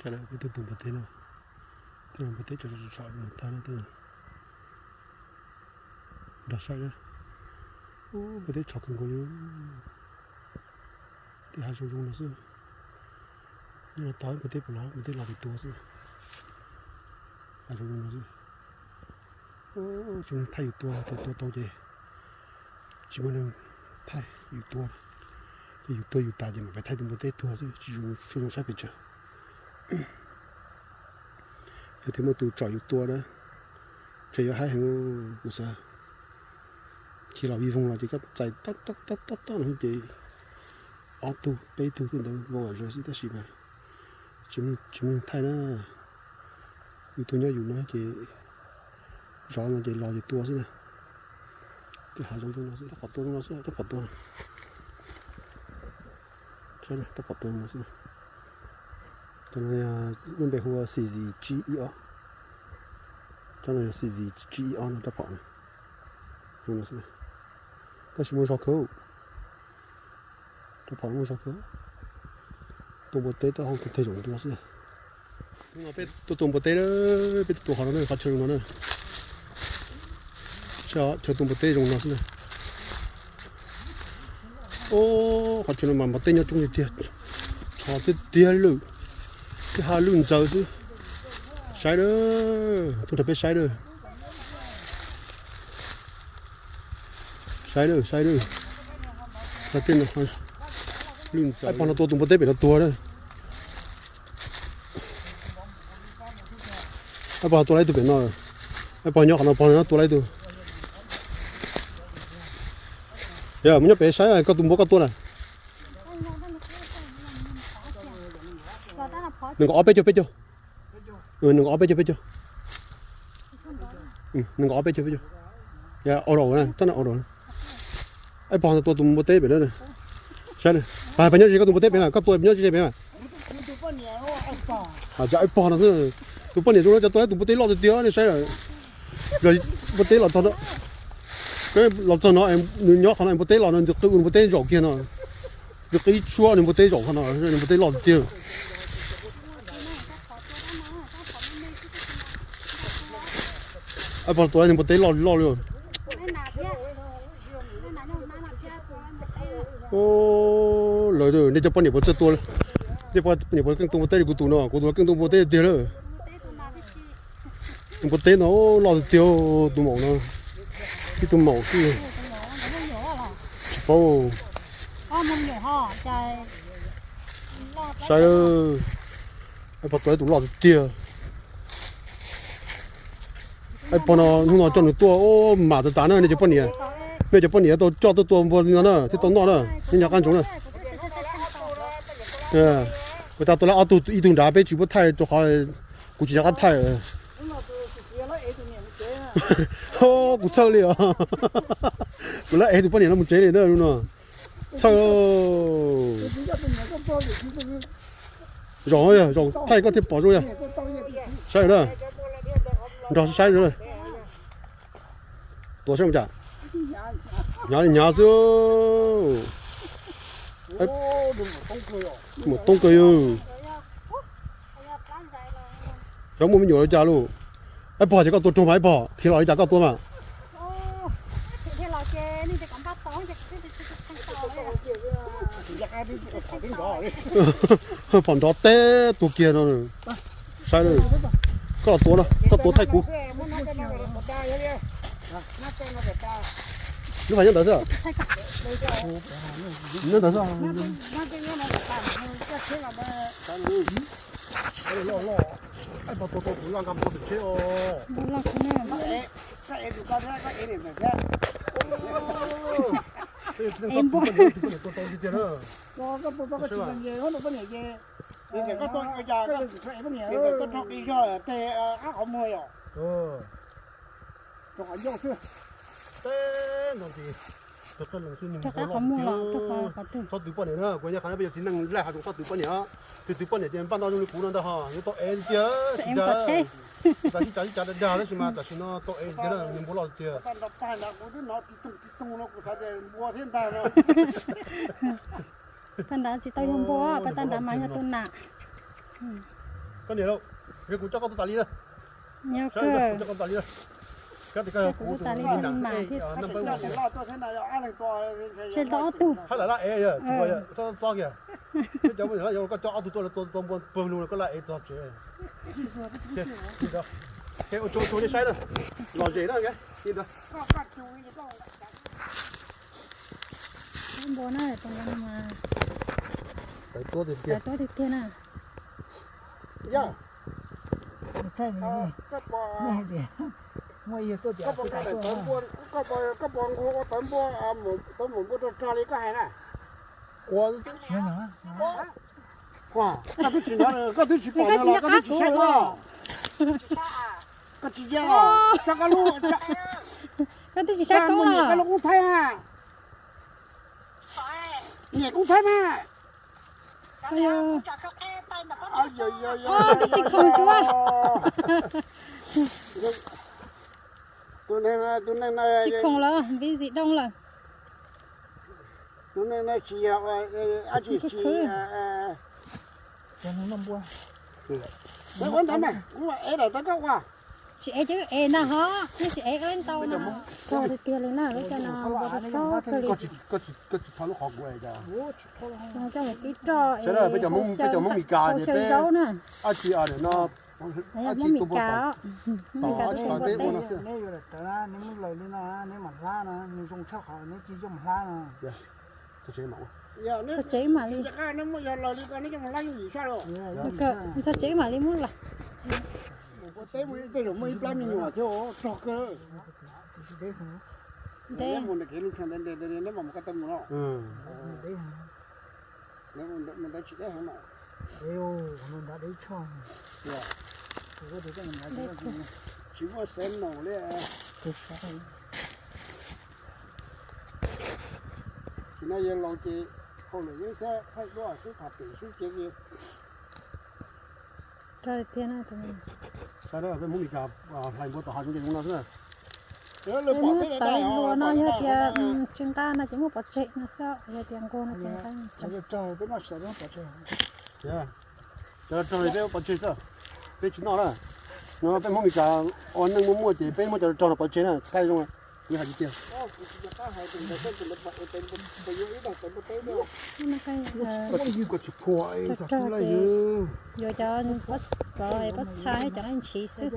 Peb tuaj tua npua teb no, tej npua teb tsom tsom tsom tag no, nrog saib na. Npua teb tshov kawg nkaus li. Tej hav zoov zoov no xwb. Nyob no tod npua teb puas los, npua teb los ces tua xwb. Hav zoov zoov no xwb. Tsis muaj neeg thaij yus tua, tua tua tau ces tsis muaj neeg thaij yus tua. Ces yus tua yus tas ces mam pais thaij tus npua teb tuag xwb, tsis zoo, tsis zoo saib pes tsawg. Yog tias muaj tus tsom yus tua na, ntshe yuav haib heev, kuv xav. Khi los vij voog los ces koj txais tab tab tab tab no ces ob tug peb tug tej ntawd vau zog xwb tab sis mas tsis muaj neeg thaij na. Yus tua nyob yus no ces zov no ces los ces tua xwb na. Tej hav zoov no xwb, rab phom tua no xwb, rab phom tua. Rab phom tua no xwb. Cov no lub npe hu ua xi zis tsib ib ob. Cov no yog xi zis tsib ib ob no rab phom no. Tab sis muaj zog kawg. Rab phom muaj zog kawg. Tua npua teb tab hau teg zaum ntua xwb. Hnub no peb tuaj tua npua teb, peb tuaj tua qhov no, qhov chaw no na. Chaw tua npua teb zoo no xwb na. Qhov chaw no mas npua teb nyob coob tiag tiag, tshov tiag tiag lawm. Tej hav lwj ntxaws xwb. Saib na, tuaj nrog peb saib na. Saib na, saib na. Tej no lwj ntxaws, pog no tua tus npua teb pem no tuag na. Pog tua tau ib tug pem no. Pog nyob qhov no, pog no tua tau ib tug. Yog mus nyob pem saib koj tus npua koj tua na. Nees nkaum ob peb caug peb caug. Nees nkaum ob peb caug peb caug. Nees nkaum ob peb caug peb caug. Au dau na, tab na au dau na. Pog no tua tus npua teb pem na. Saib, pog nyob ze koj tus npua teb pem na, koj tua nyob ze pem na. Pog no, tus poj niam zoo no cas tua tus npua teb loj tiag tiag ne, saib lawm. Npua teb los txog no, los txog no nws nyob qhov no npua teb los no nws qw npua teb zaum kiag no. Nws qw ib tshuab nws npua teb zaum qhov no, nws npua teb loj tiag tiag. Pog tua nws npua teb loj loj li. Lawv, nej cov poj niam puas txawj tua, nej poj niam puas keej tua npua teb li kuv tus no, kuv tus no keej tua npua teb tiag lawm. Npua teb no loj tiag tiag, tus maum no, ib tug maum xwb. Tsis paub. Saib, pog tua ib tus loj tiag tiag. Pog no hnub no coj nws tuaj, mam tas tas na nej cov poj niam. Nej cov poj niam tau coj tuaj tua npua li no na thiaj tau noj na, nej nco qab ntsoov na. Kuv tas tua lawm ob tug, ib tug nrad peb tsis pub thaij rau qhov kuv tsis nco qab thaij. Kuv txhawj li os. Kuv lawv ev tus poj niam no mus tsev li na no. Txhawj. Zaum, zaum thaij koj thiaj pom zoo yog. Saib na, nrog saib na. Tua saib mus cas. Hnyav li hnyav xwb. Mus toob kawg yog. Xyov muaj me nyuam li cas lauj. Ib pog ces koj tua raug mas ib pog, khiav los li cas koj tua mas. Phom nrov teb tua kiag no. Saib, koj los tua no, koj tua thaij kuv. Lub vas nyob ntawd xwb. Nyob ntawd xwb. Rov qab qhov muag los rau qhov twg? Txhob twv poj niam na, kuv nyob qhov no peb yog txiv neej laij hav zoov txhob twv poj niam. Twb twv poj niam ces npaj no zoo li kuv no ntag ho, yuav tau ev tiag. Tsis tsav tsis tsav dag tab sis mas tam sim no tau ev tiag na, nws npua loj tiag. Tag nrad tsis tau yog npua, pab tag nrad mas yog tus nas. Koj niam lauj, kuv coj koj tuaj tas li na. Kuv coj koj tuaj tas li na. Koj tias koj yog kuv tus me nyuam. Tseg tau ob tug. Hab lam laj ev, txhob txob kiag. Peb cov me nyuam, yog koj coj ob tug tuaj, tua npua pawg lug no koj laj ev txog tsev. Ua tsuag tsuag nej saib na. Lom zem na. Npua na, tawv tuab tiag tiag na. Koj pom nquag ua tawv npua, tawv mus npua rog rog li koj hais na. Koj twb tsis hnov, koj twb tsis pom nws los koj twb tsis saib los? Koj tsis, koj lub, koj twb tsis saib koob los? Koj lub koob thaib mas. Niam koob thaib mas. Tsis khoom tsuav. Tsis khoom lawm, busy doo lawm. Tus neeg no tsis yog dab tsi, tsis, ua ntawd mas, ev daim tawv koj ua. Tsis ev ces ev na ho, nej tsis ev ib ntau na. Rog tiag tiag li na, lub caij no npua rog rog kawg li. Koj tsis thov lub qhov kuv coj mus kib roj es peb cov Hmoob Mes Kas xyaw zaub na. Hmoob Mes Kas, Hmoob Mes Kas tuaj npua teb. Neb yuav daim tawv na, neb muab laws li no neb mam hlab na, nws zoo tshaj qhov neb cia coj mus hlab no. Txog tsev mam li. Txog tsev mam li muab los. Tej zaum muaj ib plab me nyuam thiab, rog kawg. Neb mus ntawm kev lub tsho ntev ntev li neb mam mus koj tau mus no. Neb mus ntawd tsis deb heev mas. Tsis muaj xeev naum li. Tsis no yog laus ces hauj lwm yeeb thiab thaij duab xwb, tham pem xwb ces. Rog tiag na. Peb Hmoob Mes Kas hlais npua tom hav zoov ces zoo no xwb na. Peb muab tawv luas no yog tias tsis nqa no ces muab pov tseg no xwb, yog tias nquag no ces nqa. Cov rog peb pov tseg xwb, peb tsis noj na. No peb Hmoob Mes Kas ua neej muaj muaj ces peb muab cov rog no pov tseg na, thaij zoo. Kuv hais tiag tiag. Yuav cov pob txha, cov pob txha cov no ntshiv xwb.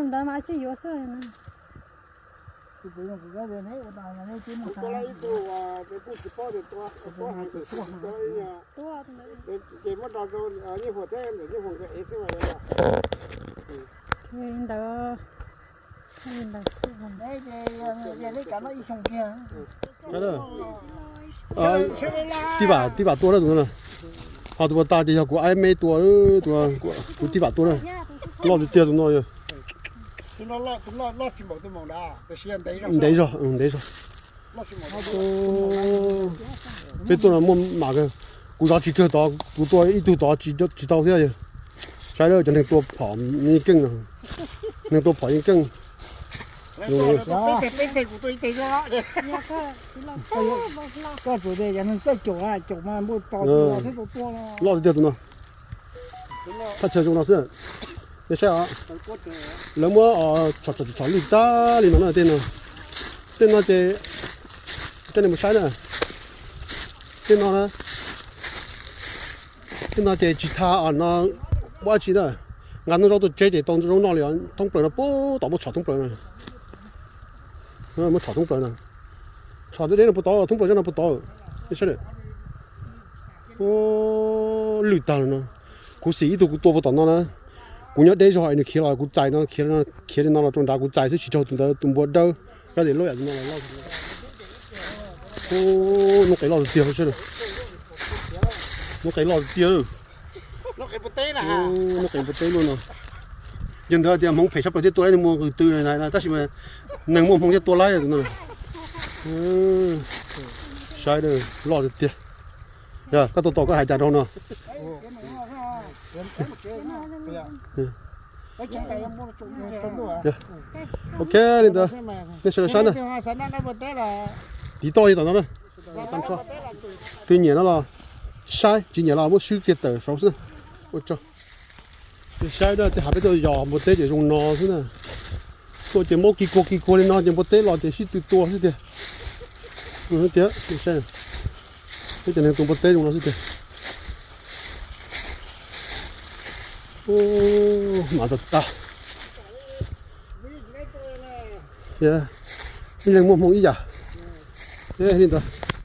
Ntawd mas tsis yuav xwb. Ntawd. Tib vam, tib vam tua na tus no na. Ho tus puas tas ces yog kuv aib me tua, tus tib vam tua na. Loj tiag tiag tus no. Ntev zog, ntev zog. Peb tuaj no muaj mam kawg. Kuv zov tsis kawg tod, kuv tua ib tug tod tsis tau thiab. Saib cov neeg tua phom yeej keej no. Neeg tua phom yeej keej. Loj tiag tiag tus no. Thaj chaw zoo no xwb. Nej saib, lawv muab tshom tshom tshom lwj tag li no na tej no. Tej no ces coj nej mus saib na. Tej no na, tej no ces tsis tha os no, ua dab tsi na. Nqa ntoo zaub tuaj tseb ces tau zaub noj li os. Thoob plaws no puag tod muab tshom thoob plaws no. Muab tshom thoob plaws no. Tshom twb deb no puag tod, thoob plaws zaj no puag tod. Nej saib, lwj tag li no. Kuv xim ib tug kuv tua puag tom no na. Kuv nyob deb zog es nws khiav los kuv txais no, khiav li no los rau nrad kuv txais xwb tsis raug tus ntawd tus npua dawb. Kab tias loj yam no los loj. Noob qes loj tiag tiag. Noob qes loj tiag tiag. Noob qes npua teb luaj no. Yog ntawd tias hmoov phem tshaj plaws thiaj tua laib neeg muaj qws tw na, tab sis mas neeg muaj hmoov thiaj tua laib no. Saib loj tiag tiag. Yog koj tua tau koj hais cas rau no. Ok, li ntawd nej sawv daws saib na. Tiv toj li tom no na. Twb nyiam no los saib, tsis nyiam los muab swb kiag tawm saud xwb na. Ua tsaug. Saib na, tej hav peb tuaj yos npua teb ces zoo no xwb na. Tuaj ces maub ki kuag ki kuag li no ces npua teb los ces sib tw tua xwb tiag. Tiag, saib, peb cov neeg tua npua teb zoo no xwb tiag. Mam tag tag. Ib leeg muaj hmoo ib yam. Li ntawd.